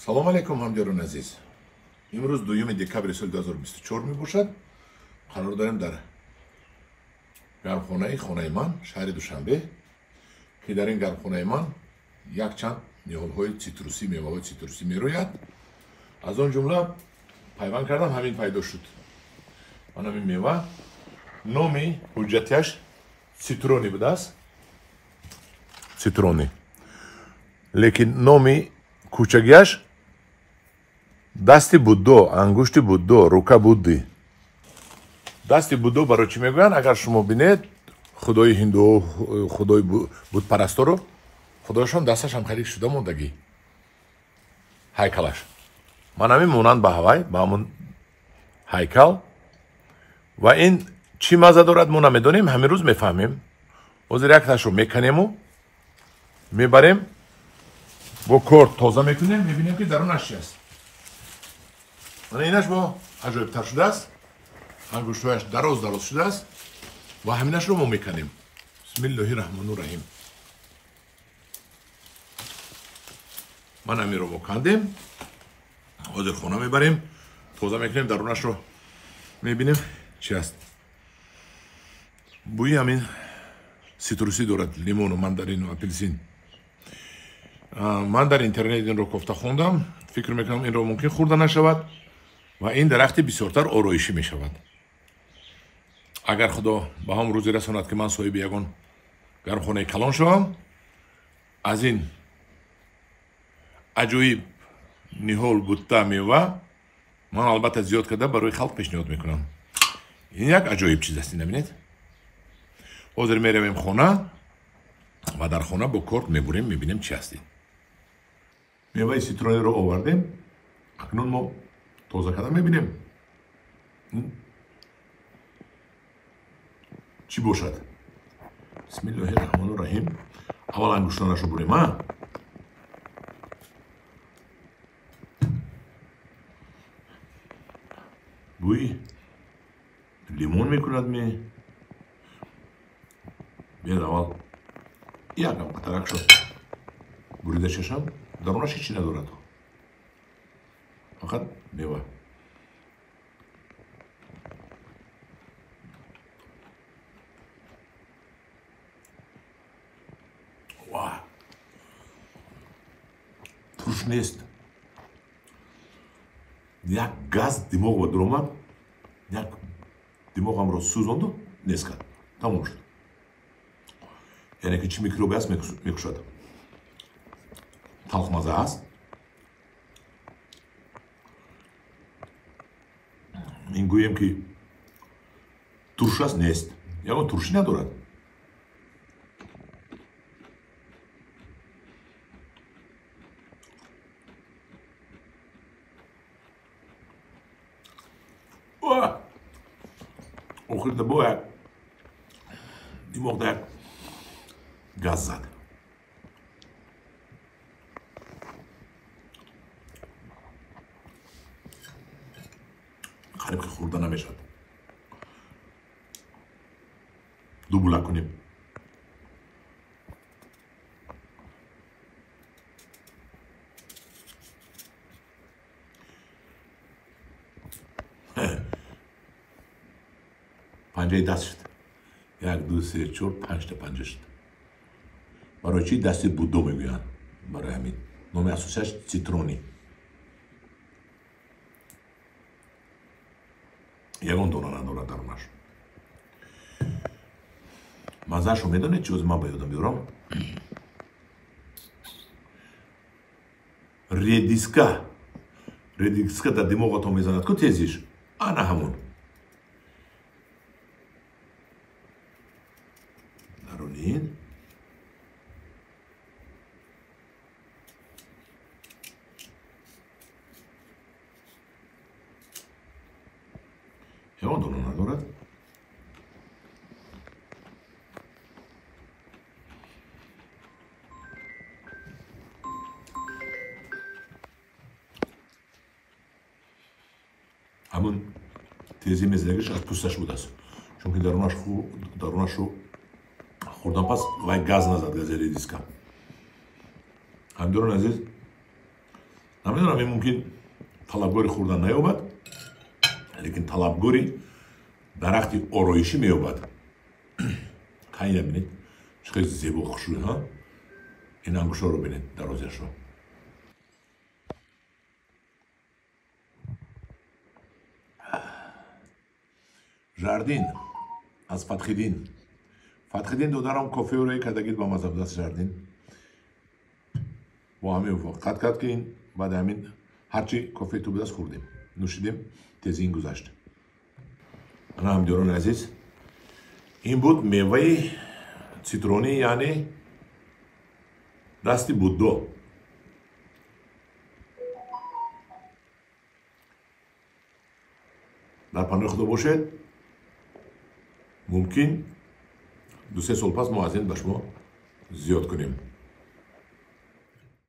Салом алейкум, ҳамдиёрони азиз. Имрӯз 2 декабри соли 2024 мебошад. Қарор дорем дар гармхонаи хонаи ман, шаҳри Душанбе, ки дар ин гармхонаи ман якчанд ниҳолҳои цитрусӣ, меваҳои цитрусӣ мерӯяд. Аз он ҷумла пайванд кардам, ҳамин пайдо шуд. Ман ҳамин мева, номи ҳуҷҷатиаш цитрони будааст. Цитрони. Лекин номи кӯчагиаш дасти Буддо, ангушти Буддо, рука Будди. Дасти Буддо барои чӣ мегӯянд? Агар шумо бинед, худои ҳинду, худои будпарасторо, худояшон дасташ ҳам хеле шуда мондагӣ. Ҳайкалаш. Ман ҳамин монанд ба ҳавай, ба ҳамон ҳайкал. Ва ин чӣ мазза дорад, мо намедонем, ҳамин рӯз мефаҳмем. Ҳозир якташро меканему, мебарем, бо корд тоза мекунем, мебинем ки дарунаш чи аст. Мана инаш бо аҷоибтар шудааст, ангуштҳояш дароз дароз шудааст ва ҳаминашро мо меканем. Бисмиллоҳи раҳмону раҳим. Ман ҳаминро мо кандем, ҳозир хона мебарем, тоза мекунем, дарунашро мебинем чи аст. Бӯи ҳамин ситрусӣ дорад, лимону мандарину апелсин. Ман дар интернет инро кофта хондам, фикр мекунам инро мумкин хӯрда нашавад ва ин дарахти бисёртар ороишӣ мешавад. Агар худо ба ҳам рӯзе расонад, ки ман соҳиби ягон гармхонаи калон шавам, аз ин аҷоиб ниҳол, бутта, мева ман албатта зиёд карда барои халқ пешниҳод мекунам. Ин як аҷоиб чиз аст, бинед. Ҳозир меравем хона ва дар хона бо корд мебурем, мебинем чи аст ин. Меваи ситрониро овардем, акнун мо тоза карда мебинем чӣ бошад. Бисмиллоҳи раҳмону раҳим. Аввал ангуштонашро бурем, а? Бӯи лимон мекунад ме? Биёд аввал якам қатаракшо бурида чашам, дарунаш ҳеч чи надорад, фақат мева. Ва турш нест, як газ димоғ ба дуромад, як димоғамро сӯзонду нест кард, тамом шуд. Яъне ки чӣ микробе аст мекушад. Талхмаза аст. Ин гӯем ки турш аст, нест, ягон туршӣ надорад. Охирда бо як димоғда як газ зад. Қариб ки хӯрда намешавад. Ду була кунем. Панҷаи даст шуд. 1, 2, 3, 4, 5 та панҷа шуд. Барои чӣ дасти Буддо мегӯянд? Барои ҳамин номи асосияш цитрони. Ягон дона надорад дарунаш. Маззаашро медонед чӣ? Ман ба ёдам биёрам. Редиска. Редиска дар димоғатон мезанад ку тезиш. Ана ҳамон. Даруни ин ягон дона надорад. Ҳамон тези мезадагиш аз пӯсташ будааст, чунки дарунашро хӯрдан пас вай газ назад, гази редиска. Ҳамдиёрони азиз, Намедонам, ин мумкин талабгори хӯрдан наёбад, лекин талабгори дарахти ороишӣ меёбад. Хайна бинед, чӣ хеле зебо, хушрӯй, ҳа? Ин ангушҳоро бинед, дарозияшро. Жардин аз Фатҳиддин. Фатҳиддин додарам, коферо кардагид ба маза будаст. Жардин бо ҳамин қат кард, ки ин баъди ҳамин ҳарчи кофеи ту будаст, хӯрдем, нӯшидем, тези ин гузашт. Ана, ҳамдиёрони азиз, ин буд меваи цитронӣ, яъне дасти Буддо. Дар паноҳи Худо бошед. Мумкин 2-3 сол пас мо аз ин ба шумо зиёд кунем.